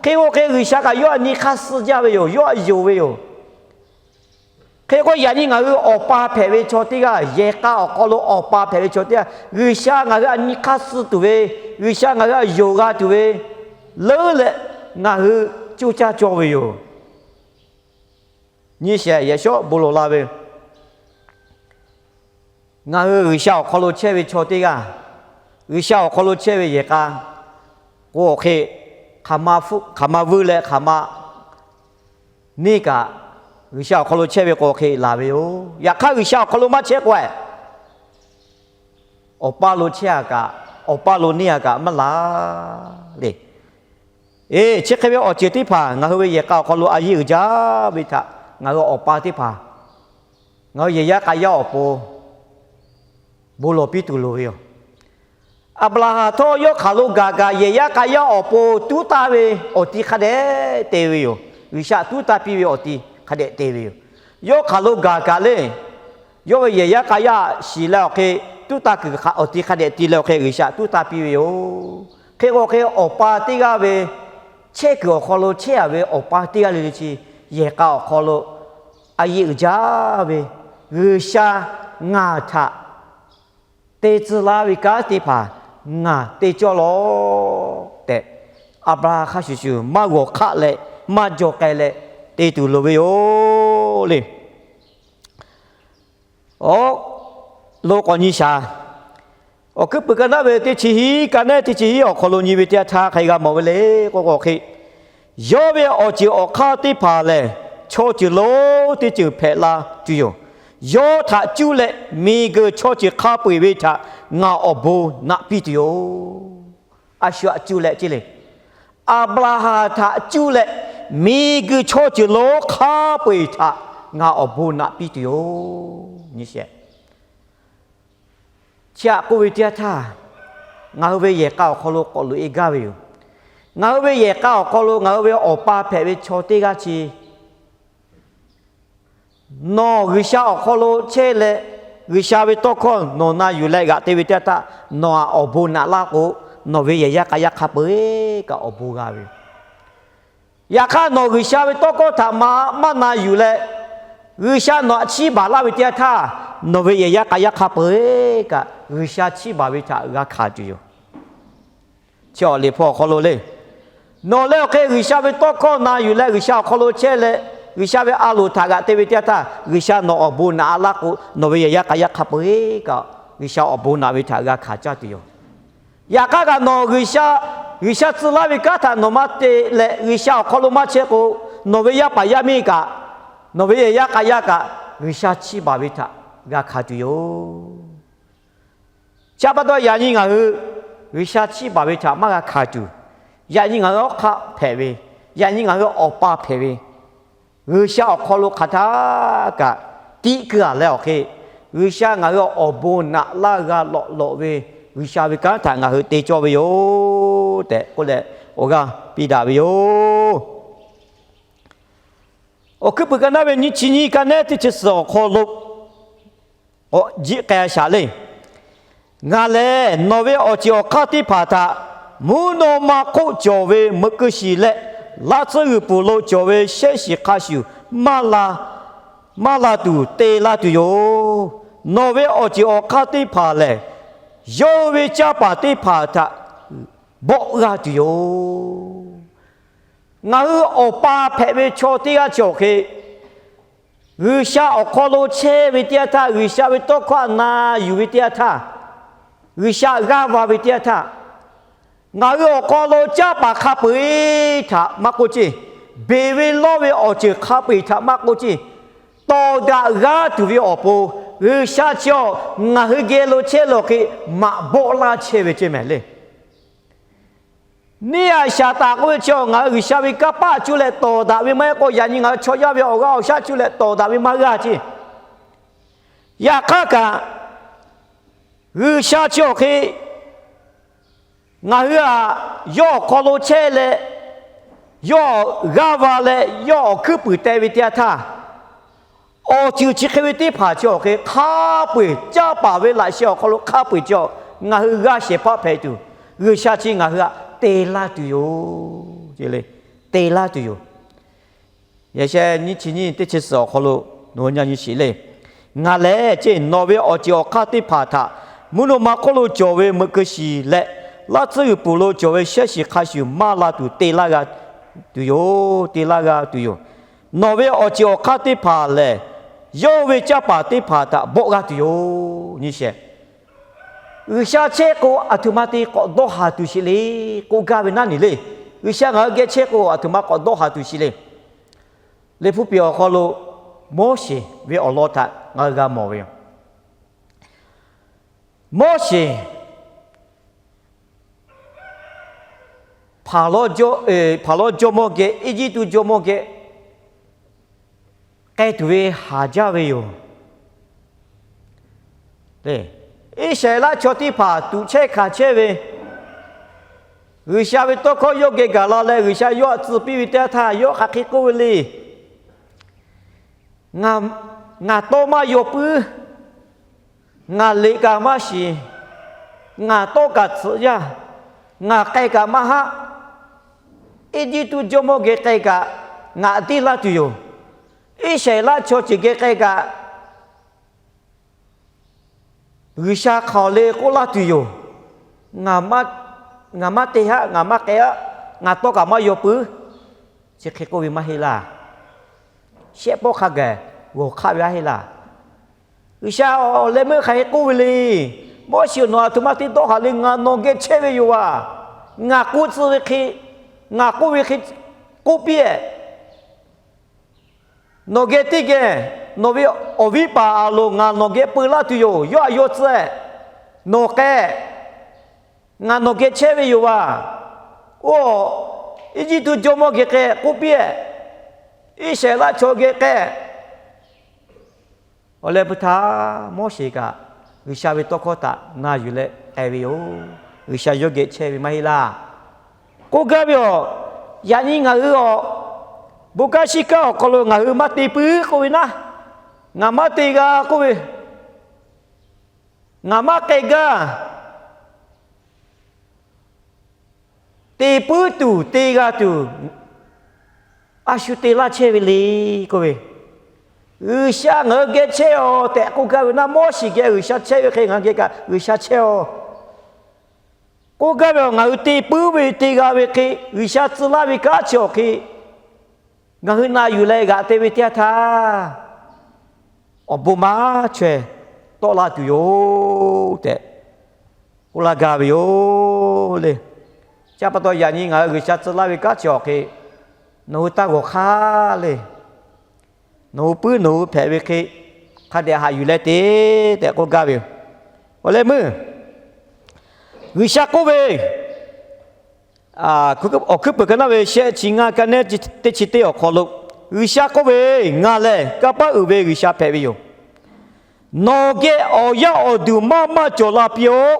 hk'e k'o hk'e G'uiˬsha kaꞈ yawˇ htaꞈ nyi hk'aˇ suh jaˇ ve yoˬ, yawˇ htaꞈ yonˍ ve yoˬ. Hk'e k'o, yaꞈ nyi ngaˬ hui awˬ pa hpehꞈ ve chaw teˇ g'aˇ, yehˬ k'a awˬ hk'aw lo awˬ pa hpehꞈ ve chaw teˇ g'aˇ, G'uiˬsha ngaˬ hui a nyi hk'aˇ suh tuˬ ve, G'uiˬsha ngaˬ hui a yonˍ g'a tuˬ ve leuˉ leh ngaˬ hui coˇ caˇ cawˇ ve yoˬ. Nyi shehˍ yehˬ shawˉ bon lawˬ la ve, ngaˬ hui G'uiˬsha awˬ hk'aw lo chehˇ ve chaw teˇ g'aˇ, G'uiˬsha awˬ hk'aw lo chehˇ ve yehˬ k'a k'o, awˬ hk'e hk'aˬ ma vuiˇ leh hk'aˬ ma neˇ kaꞈ, G'uiˬsha awˬ hk'aw lo chehˇ ve k'o, awˬ hk'e laˬ ve yoˬ. Yaꞈ hk'aˇ, G'uiˬsha awˬ hk'aw lo maˇ chehˇ k'o, awˬ pa lo chehˇ a kaꞈ, awˬ pa lo neˇ a kaꞈ maˇ laˬ le. Eˬ, chi hk'e ve awˬ ceuˬ teˇ hpaˍ ngaˬ hui ve yehˬ k'a awˬ hk'aw lo a yeˇ uiˍ jaˇ ve htaꞈ ngaˬ hui awˬ pa teˇ hpaˍ, ngaˬ hui yehˬ yaˇ k'a yaˇ awˬ pon bon lawˬ piˇ tuˬ loˍ ve yoˬ. Aˍbraˍhanˍ htawˇ yawˇ hk'aˬ lo gaˬ kaꞈ, yehˬ yaˇ k'a yaˇ awˬ pon tuˉ taˇ ve awˬ ti hk'a dehꞈ te ve yoˬ. G'uiˬsha tuˉ taˇ piˇ ve awˬ ti hk'a dehꞈ te ve yoˬ. Yawˇ hk'aˬ lo gaˬ kaꞈ le, yawˇ ve yehˬ yaˇ k'a yaˇ shiˍ leh awˬ hk'e tuˉ taˇ kuiˬ awˬ ti hk'a dehꞈ te leh awˬ hk'e G'uiˬsha tuˉ taˇ piˇ ve yoˬ. Hk'e k'o, awˬ hk'e awˬ pa teˇ g'aˇ ve chehˇ kuiˬ awˬ hk'aw lo chehˇ a ve awˬ pa teˇ g'aˇ le le chi, yehˬ k'a awˬ hk'aw lo a yeˇ uiˍ jaˇ ve, G'uiˬsha ngaˬ htaꞈ te tcuh laˇ ve kanˉ teˇ hpaˍ ngaˬ te cawˇ lawˬ tehꞈ, Aˍbraˍhanˍ hk'a shuˍ shuˍ maˇ g'awˬ hk'aˆ leh maˇ jaw k'ai leh te tuˬ loˍ ve yoˬ le. Awˬ, lo k'awꞈ nyi shaˍ. Awˬ hkuiˉ puiˍ ka naˉ ve teˇ chi hiˉ ka nehˉ teˇ chi hiˉ awˬ hk'aw lo nyi ve teˇ yanˇ htaˇ hk'aˬ hk'e g'a mawˬ ve le k'o, k'o hk'e, yawˇ ve awˬ ceuˬ awˬ hk'aˇ teˇ hpaˍ lehˬ, chaw ceuˬ lonˉ teˇ ceuˬ hpehꞈ la tuˬ yoˬ. Yawˇ htaꞈ cuˇ leh miˬguiˬ chaw ceuˬ hk'a peu-eˬ ve htaꞈ ngaˬ awˬ bon naꞈ piˇ tuˬ yoˬ. A shu htaꞈ cuˇ leh ce le, Aˍbraˍhanˍ htaꞈ cuˇ leh miˬguiˬ chaw ceuˬ lonˉ hk'a peu-eˬ htaꞈ ngaˬ awˬ bon naꞈ piˇ tuˬ yoˬ. Chi htaꞈ k'oˆ ve teˇ yanˇ htaˇ, ngaˬ hui ve yehˬ k'a awˬ hk'aw lo k'awꞈ loꞈ-e gaˇ ve yoˬ. Ngaˬ hui ve yehˬ k'a awˬ hk'aw lo ngaˬ hui ve awˬ pa hpehꞈ ve chaw teˇ g'aˇ chi, nawˬ G'uiˬsha awˬ hk'aw lo chehˇ leh, G'uiˬsha ve tawˇ hkawˇ nawˬ na yuˬ leh g'aꞈ te ve teˇ yanˇ htaˇ, nawˬ htaꞈ awˬ bon naꞈ laˇ k'o, nawˬ ve yehˬ yaˇ k'a yaˇ hk'a peu-eˬ kaꞈ awˬ bon g'a ve yoˬ. Yaꞈ hk'aˇ, nawˬ G'uiˬsha ve tawˇ hkawˇ htaꞈ maˇ na yuˬ leh, G'uiˬsha nawˬ htaꞈ chiˇ baˬ laˇ ve teˇ yanˇ htaˇ, nawˬ ve yehˬ yaˇ k'a yaˇ hk'a peu-eˬ kaꞈ G'uiˬsha chiˇ baˬ ve htaꞈ g'a hkanˍ tuˬ yoˬ. Chi awˬ liꞈ hpu awˬ hk'aw lo le, nawˬ leh awˬ hk'e G'uiˬsha ve tawˇ hkawˇ na yuˬ leh G'uiˬsha awˬ hk'aw lo chehˇ leh G'uiˬsha ve a loˍ htaꞈ g'aꞈ te ve teˇ yanˇ htaˇ, G'uiˬsha nawˬ awˬ bon naꞈ laˇ k'o, nawˬ ve yehˬ yaˇ k'a yaˇ hk'a peu-eˬ kaꞈ G'uiˬsha awˬ bon naꞈ ve htaꞈ g'a hkanˍ caˇ tuˬ yoˬ. Yaꞈ hk'aˇ kaꞈ nawˬ G'uiˬsha, G'uiˬsha tcuh laˇ ve kanˉ htaꞈ nawˬ maˇ te leh G'uiˬsha awˬ hk'aw lo maˇ chehˇ k'o, nawˬ ve yaˇ paˍ yaˇ miˇ kaꞈ, nawˬ ve yehˬ yaˇ k'a yaˇ kaꞈ G'uiˬsha chiˇ baˬ ve htaꞈ g'a hkanˍ tuˬ yoˬ. Chi pa taw yaꞈ nyi ngaˬ hui G'uiˬsha chiˇ baˬ ve htaꞈ maˇ g'a hkanˍ tuˬ, yaꞈ nyi ngaˬ hui awˬ hk'aˆ hpehꞈ ve, yaꞈ nyi ngaˬ hui awˬ pa hpehꞈ ve, G'uiˬsha awˬ hk'aw lo hk'aˬ htaˇ kaꞈ tiꞈ keu-a leh awˬ hk'e, G'uiˬsha ngaˬ hui awˬ bon naꞈ laˇ g'a lawꞈ lawꞈ ve G'uiˬsha ve kanˉ htaꞈ ngaˬ hui te cawˇ ve yoˬ tehꞈ k'oˆ leh awˬ g'aˇ piˇ daꞈ ve yoˬ. Awˬ hkuiˉ puiˍ ka naˉ ve nyiˇ chi nyiˇ ka nehˉ teˇ chi suhˍ awˬ hk'aw lo k'awꞈ jiˆ k'ai shaˍ le. Ngaˬ lehˬ nawˬ ve awˬ ceuˬ awˬ hk'aˇ teˇ hpaˍ htaꞈ mvuhˇ naw ma hk'oˆ cawˬ ve meuꞈ keu shiˍ leh, laˇ tsuhˇ g'uiˬ pfuhˍ lo cawˬ ve shehˆ shiˍ hk'a shuˍ maˇ la, maˇ la tuˬ te laˇ tuˬ yoˬ. Nawˬ ve awˬ ceuˬ awˬ hk'aˇ teˇ hpaˍ lehˬ, yawˇ hui ve canˇ paˍ teˇ hpaˍ htaꞈ bawˆ g'a tuˬ yoˬ. Ngaˬ hui awˬ pa hpehꞈ ve chaw teˇ g'aˇ chi awˬ hk'e, G'uiˬsha awˬ hk'aw lo chehˇ ve teˇ yanˇ htaˇ, G'uiˬsha ve tawˇ hkawˇ na yuˬ ve teˇ yanˇ htaˇ, G'uiˬsha g'aˇ va ve teˇ yanˇ htaˇ, ngaˬ hui awˬ hk'aw lo canˇ paˍ hk'a peu-eˬ htaꞈ maˇ k'oˆ ceˇ, beˬ ve lawˇ ve awˬ ceuˬ hk'a peu-eˬ htaꞈ maˇ k'oˆ ceˇ, tawˍ daꞈ g'aˇ tuˬ ve awˬ pon G'uiˬsha chi awˬ ngaˬ hui geh lo chehˇ leh awˬ hk'e maꞈ bawˆ laˇ chehˇ ve ceˇ mehˍ le. Neˇ haiˬ Saˍtanˍ k'oˆ ve chi awˬ ngaˬ hui G'uiˬsha ve kanˇ paˆ cuˇ leh tawˍ daꞈ ve maˇ heˆ k'o, yaꞈ nyi ngaˬ hui chaw yaˇ ve awˬ g'aˇ awˬ shaˉ cuˇ leh tawˍ daꞈ ve maˇ g'a ceˇ. Yaꞈ hk'aˇ kaꞈ, G'uiˬsha chi awˬ hk'e ngaˬ hui htaꞈ yawˇ awˬ hk'aw lo chehˇ leh, yawˇ g'aˇ va leh yawˇ awˬ hkuiˉ puiˍ teh ve teˇ yanˇ htaˇ, awˬ ceuˬ chi hk'e ve teˇ hpaˍ chi awˬ hk'e hk'a peu-eˬ, canˇ paˍ ve laꞈ sheh awˬ hk'aw lo hk'a peu-eˬ chi awˬ ngaˬ hui g'a shehˍ hpaˇ hpehꞈ tuˬ, G'uiˬsha chi ngaˬ hui htaꞈ te laˇ tuˬ yoˬ. Te laˇ tuˬ yoˬ. Yaꞈ sheh nyiˇ chi nyiˇ teˇ chi suhˍ awˬ hk'aw lo Nawˬ hui nyi sheˍ le. Ngaˬ lehˬ ceˇ, nawˬ ve awˬ ceˬ awˬ hk'aˇ teˇ hpaˍ htaꞈ mvuhˇ naw ma hk'oˆ lo cawˬ ve meuꞈ keu shiˍ leh, laˇ tcuhˉ g'uiˬ peuˬ lo cawˬ ve shehˉ shiˍ hk'a shuˍ maˇ la tuˬ te laˇ g'a tuˬ yoˬ. Te laˇ g'a tuˬ yoˬ. Nawˬ ve awˬ ceˬ awˬ hk'aˇ teˇ hpaˍ lehˬ, yawˇ hui ve canˇ paˍ teˇ hpaˍ htaꞈ bawˆ g'a tuˬ yoˬ. Nyi sheˍ. G'uiˬsha chehˇ k'o, aˬ htoꞈ ma te k'awꞈ dawˇ haˍ tuˬ sheˍ le k'oˆ gaˇ ve naˉ nyi le. G'uiˬsha ngaˬ hui geh chehˇ k'o, aˬ htoꞈ ma k'awꞈ dawˇ haˍ tuˬ sheˍ le. Liꞈ hpu piˍ awˬ hk'aw lo Moˉseˍ ve awˬ lawn htaꞈ ngaˬ hui g'a mawˬ ve yoˬ. Moˉseˍ hpaˍ lawˇ jawˇmawˇ geh, Eˇjiˇtuꞈ jawˇmawˇ geh k'ai tuˬ ve haˍ jaˇ ve yoˬ. Iˉsaˍreˍlaˆ chaw teˇ hpaˍ tuꞈ chehˇ hkanˍ chehˇ ve, G'uiˬsha ve tawˇ hkawˇ yawˇ geh gaˬ la leh, G'uiˬsha yawˇ htaꞈ tcuh piˇ ve teˇ yanˇ htaˇ, yawˇ hk'aˬ hk'e k'oˆ ve le. Ngaˬ tawˇ maˇ yaw puiˉ, ngaˬ liꞈ kaꞈ maˇ shiˍ, ngaˬ tawˇ kaꞈ tsuhꞈ yaˇ, ngaˬ k'ai kaꞈ maˇ haˆ. Eˇjiˇtuꞈ jawˇmawˇ geh k'ai kaꞈ ngaˬ deˇ laˇ tuˬ yoˬ. Iˉsaˍreˍlaˆ chaw ceuˬ geh k'ai kaꞈ G'uiˬsha hk'aˬ le k'oˆ laˇ tuˬ yoˬ. Ngaˬ maˇ te haˆ, ngaˬ maˇ k'ai haˆ, ngaˬ tawˇ kaꞈ maˇ yaw puiˉ, chi hk'e k'oˆ ve maˇ heˆ laˇ. Shehˆ pawˆ hk'a gaˬ g'awˬ hk'aˆ ve aˇ heˆ laˇ. G'uiˬsha awˬ leh meuˇ hk'aˬ hk'e k'oˆ ve le. Moˉseˍ-oˬ, nawˬ aˬ htoꞈ ma te dawˇ haˍ le. Ngaˬ nawˬ geh chehˇ ve yoˬ vaˬ. Ngaˬ k'oˆ tcuh ve hk'e, ngaˬ k'oˆ ve hk'e k'oˆ piˇ-eˬ. Nawˬ geh teˇ geh, nawˬ ve awˬ viˉ paˍ Aˍronˍ ngaˬ nawˬ geh peu laˇ tuˬ yoˬ. Yawˇ aꞈ yaw tcuh-eˬ. Nawˬ k'ai, ngaˬ nawˬ geh chehˇ ve yoˬ vaˬ. Oˇ, Eˇjiˇtuꞈ jawˇmawˇ geh k'ai k'oˆ piˇ-eˬ. Iˉsaˍreˍlaˆ chaw geh k'ai. Awˬ leh pu htaˇ Moˉseˍ kaꞈ G'uiˬsha ve tawˇ hkawˇ htaꞈ na yuˬ leh k'ai ve yoˬ. G'uiˬsha yawˇ geh chehˇ ve maˇ heˆ laˇ. K'oˆ gaˇ ve awˬ, yaꞈ nyi ngaˬ hui awˬ bon kanˉ shiˉ kanˉ awˬ hk'aw lo ngaˬ hui maˇ te puiˉ k'oˆ ve naˉ, ngaˬ maˇ te g'a k'oˆ ve, ngaˬ maˇ k'ai gaˇ. Te puiˉ tuˬ te g'a tuˬ, a shu te laˇ chehˇ ve le k'oˆ ve, G'uiˬsha ngaˬ hui geh chehˇ-aˬ tehꞈ k'oˆ gaˇ ve naˉ, Moˉseˍ geh G'uiˬsha chehˇ ve hk'e ngaˬ hui geh kaꞈ G'uiˬsha chehˇ-aˬ. K'oˆ gaˇ ve awˬ, ngaˬ hui te puiˉ ve te g'a ve hk'e, G'uiˬsha tcuh laˇ ve kanˉ chi awˬ hk'e ngaˬ hui na yuˬ leh g'aꞈ te ve teˇ yanˇ htaˇ, awˬ bon maˇ chaweh tawˆ la tuˬ yoˬ tehꞈ k'oˆ laˇ gaˇ ve yoˬ le. Chi pa taw yaꞈ nyi ngaˬ hui G'uiˬsha tcuh laˇ ve kanˉ chi awˬ hk'e nawˬ hui taˇ g'awˬ hk'aˇ le. Nawˬ hui puiˉ nawˬ hui hpehꞈ ve hk'e hk'a dehꞈ haꞈ yuˬ leh te tehꞈ k'oˆ gaˇ ve yoˬ. Awˬ leh meuˇ G'uiˬsha k'oˆ ve, awˬ hkuiˉ peuˬ ka naˉ ve shehˆ chi ngaˇ ka nehˉ teˇ chi teˇ awˬ hk'aw lo, G'uiˬsha k'oˆ ve, Ngaˬ lehˬ kanˇ paˆ uiˍ ve G'uiˬsha hpehꞈ ve yoˬ. Nawˬ geh awˬ yaˇ awˬ duˬ maˇ maˇ cawˬ la piˇ-oˆ.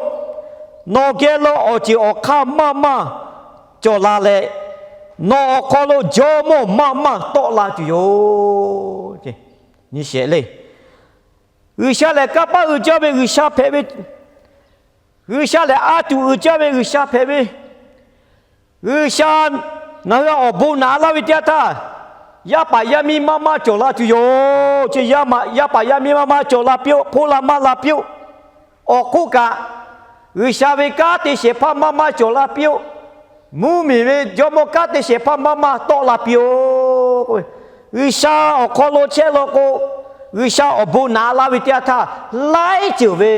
Nawˬ geh lo awˬ ceuˬ awˬ hk'aˇ maˇ maˇ cawˬ la leh, nawˬ awˬ hk'aw lo jawˇmawˇ maˇ maˇ tawˆ la tuˬ yoˬ. Nyi sheˍ le. G'uiˬsha lehˬ kanˇ paˆ uiˍ jaˇ ve G'uiˬsha hpehꞈ ve, G'uiˬsha lehˬ a tuˬ uiˍ jaˇ ve G'uiˬsha hpehꞈ ve, G'uiˬsha ngaˬ hui awˬ bon naꞈ laˇ ve teˇ yanˇ htaˇ, yaˇ paˍ yaˇ miˇ maˇ maˇ cawˬ la tuˬ yoˬ. Chi yaˇ paˍ yaˇ miˇ maˇ maˇ cawˬ la piˇ-oˆ. Hpoˆ la maˇ la piˇ-oˆ. Awˬ hk'oˆ kaꞈ, G'uiˬsha ve kanˉ te shehˍ hpaˇ maˇ maˇ cawˬ la piˇ-oˆ. Mvuhˇmiˬ ve jawˇmawˇ kanˉ te shehˍ hpaˇ maˇ maˇ tawˆ la piˇ-oˆ. G'uiˬsha awˬ hk'aw lo chehˇ law k'o, G'uiˬsha awˬ bon naꞈ laˇ ve teˇ yanˇ htaˇ, laiˉ ceuˬ ve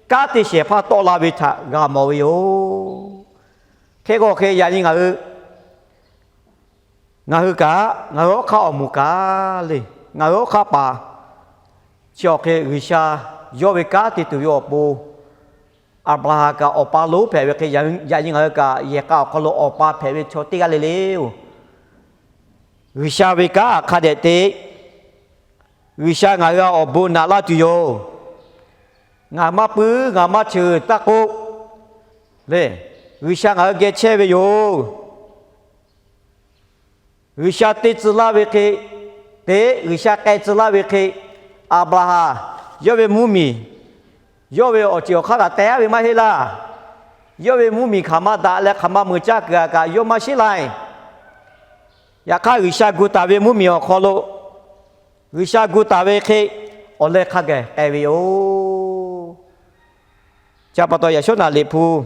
kanˉ te shehˍ hpaˇ tawˆ la ve htaꞈ g'a mawˬ ve yoˬ. Hk'e k'o hk'e yaꞈ nyi ngaˬ hui ngaˬ hui kaꞈ, ngaˬ hui hawˉ hk'aˇ awˬ moˍ kaꞈ le, ngaˬ hui hawˉ hk'aˇ paˍ chi awˬ hk'e G'uiˬsha yawˇ ve kanˉ te tuˬ ve awˬ pon, Aˍbraˍhanˍ kaꞈ awˬ pa lonˉ hpehꞈ ve hk'e, yaꞈ nyi ngaˬ hui kaꞈ yehˬ k'a awˬ hk'aw lo awˬ pa hpehꞈ ve chaw teˇ g'aˇ le le-oˬ, G'uiˬsha ve kanˉ hk'a dehꞈ te, G'uiˬsha ngaˬ hui awˬ bon naꞈ laˇ tuˬ yoˬ. Ngaˬ maˇ puiˉ ngaˬ maˇ cheuˬ taˇ k'oˆ le. G'uiˬsha ngaˬ hui geh chehˇ ve yoˬ. G'uiˬsha te tcuh laˇ ve hk'e, te G'uiˬsha k'ai tcuh laˇ ve hk'e, Aˍbraˍhanˍ yawˇ ve mvuhˇmiˬ, yawˇ ve awˬ ceuˬ awˬ hk'aˇ kaꞈ teh aˉ ve maˇ heˆ laˇ. Yawˇ ve mvuhˇmiˬ hk'aˬ ma daꞈ leh hk'aˬ ma meuˍ caˇ kuiˬ aꞈ kaꞈ yawˇ maˇ shiˉ laˇ. Yaꞈ hk'aˇ G'uiˬsha gu taˍ ve mvuhˇmiˬ awˬ hk'aw lo G'uiˬsha gu taˍ ve hk'e awˬ leh hk'a gaˬ k'ai ve yoˬ. Chi pa taw yaꞈ shawˉ naꞈ Liꞈ hpu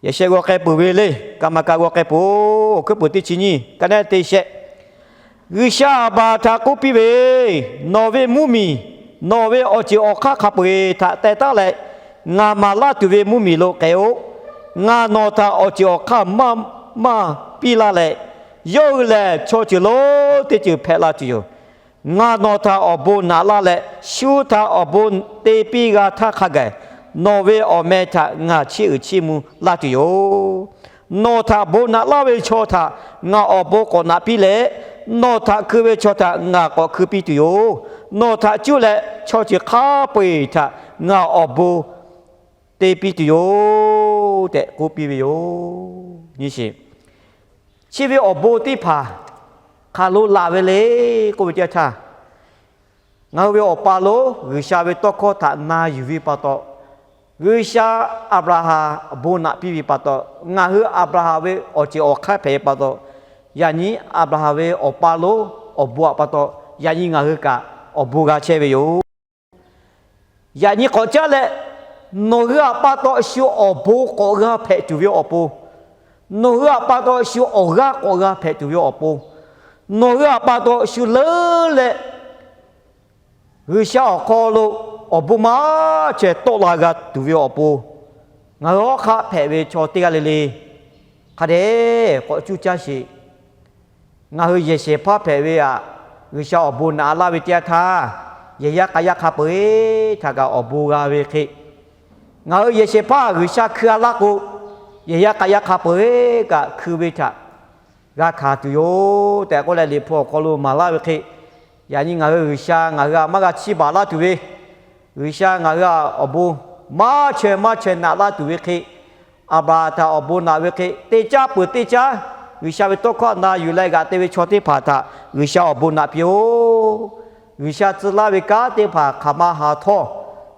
yehˬ sheh g'aw k'ai peuˬ ve le. Kaˍ maˍ kaꞈ g'aw k'ai peuˬ-oˬ. Hkuiˉ puiˍ teˇ chi nyiˇ, ka neˉ teˇ shehˆ. G'uiˬsha Aˍbraˍhanˍ htaꞈ k'oˆ piˇ ve, Nawˬ ve mvuhˇmiˬ, nawˬ ve awˬ ceuˬ awˬ hk'aˇ hk'a peu-eˬ htaꞈ teh taˉ leh, ngaˬ maˍ laˇ tuˬ ve mvuhˇmiˬ lo k'ai-oˆ. Ngaˬ nawˬ htaꞈ awˬ ceuˬ awˬ hk'aˇ maˇ maˇ piˇ laˇ leh, yawˇ hui lehˬ chaw ceuˬ lonˉ teˇ ceuˬ hpehꞈ la tuˬ yoˬ. Ngaˬ nawˬ htaꞈ awˬ bon naꞈ laˇ leh, shu htaꞈ awˬ bon te piˇ g'a htaˇ hk'a gaˬ, nawˬ ve awˬ meh htaꞈ ngaˬ chiˇ uiˍ chiˇ mvuh laˇ tuˬ yoˬ. Nawˬ htaꞈ bon naꞈ laˇ ve chaw htaꞈ ngaˬ awˬ bon k'awꞈ naꞈ piˇ leh, nawˬ htaꞈ hkui ve chaw htaꞈ ngaˬ k'awꞈ hkui piˇ tuˬ yoˬ. Nawˬ htaꞈ cuˇ leh chaw ceuˬ hk'a peu-eˬ htaꞈ ngaˬ awˬ bon te piˇ tuˬ yoˬ tehꞈ k'oˆ piˇ ve yoˬ. Nyi shiˍ, chi ve awˬ bon teˇ hpaˍ hk'aˬ lo laˬ ve le k'oˆ ve teˇ htaˇ, ngaˬ hui ve awˬ pa lonˉ G'uiˬsha ve tawˇ hkawˇ htaꞈ na yuˬ ve pa taw, G'uiˬsha Aˍbraˍhanˍ bon naꞈ piˇ ve pa taw, ngaˬ hui Aˍbraˍhanˍ ve awˬ ceuˬ awˬ hk'aˇ hpehꞈ ve pa taw, yaꞈ nyi Aˍbraˍhanˍ ve awˬ pa lonˉ awˬ bon htaꞈ pa taw, yaꞈ nyi ngaˬ hui kaꞈ awˬ bon g'a chehˇ ve yoˬ. Yaꞈ nyi k'awꞈ caˉ leh, nawˬ hui htaꞈ pa taw shu awˬ bon k'awꞈ g'a hpehꞈ tuˬ ve awˬ pon, nawˬ hui htaꞈ pa taw shu awˬ g'aˇ k'awꞈ g'a hpehꞈ tuˬ ve awˬ pon, nawˬ hui htaꞈ pa taw shu leuˉ leh G'uiˬsha awˬ hk'aw lo awˬ bon maˇ chaweh tawˆ la g'a tuˬ ve awˬ pon, ngaˬ hui hawˉ hk'aˆ hpehꞈ ve chaw teˇ g'aˇ le le hk'a dehꞈ k'awꞈ cuˇ caˇ sheˍ. Ngaˬ hui yehˬ shehˍ hpaˇ hpehꞈ ve htaꞈ G'uiˬsha awˬ bon naꞈ laˇ ve teˇ yanˇ htaˇ, yehˬ yaˇ k'a yaˇ hk'a peu-eˬ htaꞈ kaꞈ awˬ bon g'a ve hk'e, ngaˬ hui yehˬ shehˍ hpaˇ G'uiˬsha hkui-a laˇ k'o, yehˬ yaˇ k'a yaˇ hk'a peu-eˬ kaꞈ hkui ve htaꞈ g'a hkanˍ tuˬ yoˬ tehꞈ k'oˆ leh, Liꞈ hpu awˬ hk'aw lo maˍ laˇ ve hk'e, yaꞈ nyi ngaˬ hui G'uiˬsha ngaˬ hui htaꞈ maˇ g'a chiˇ baˬ laˇ tuˬ ve, G'uiˬsha ngaˬ hui htaꞈ awˬ bon maˇ chaweh maˇ chaweh naꞈ laˇ tuˬ ve hk'e, Aˍbraˍhanˍ htaꞈ awˬ bon naꞈ ve hk'e, teˇ caˉ peuˬ teˇ caˉ G'uiˬsha ve tawˇ hkawˇ na yuˬ leh g'aꞈ te ve chaw teˇ hpaˍ htaꞈ G'uiˬsha awˬ bon naꞈ piˇ-oˆ. G'uiˬsha tcuh laˇ ve kanˉ teˇ hpaˍ hk'aˬ ma ha htawˇ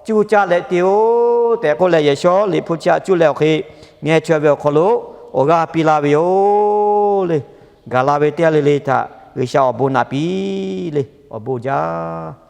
cuˇ caˇ leh te-oˆ tehꞈ k'oˆ leh, yaꞈ shawˉ Liꞈ hpu chi htaꞈ cuˇ leh awˬ hk'e ngeh chaweh ve awˬ hk'aw lo awˬ g'aˇ piˇ laˇ ve yoˬ le. Gaˬ la ve teˇ g'aˇ le le htaꞈ G'uiˬsha awˬ bon naꞈ piˇ le. Awˬ bon jaˇ.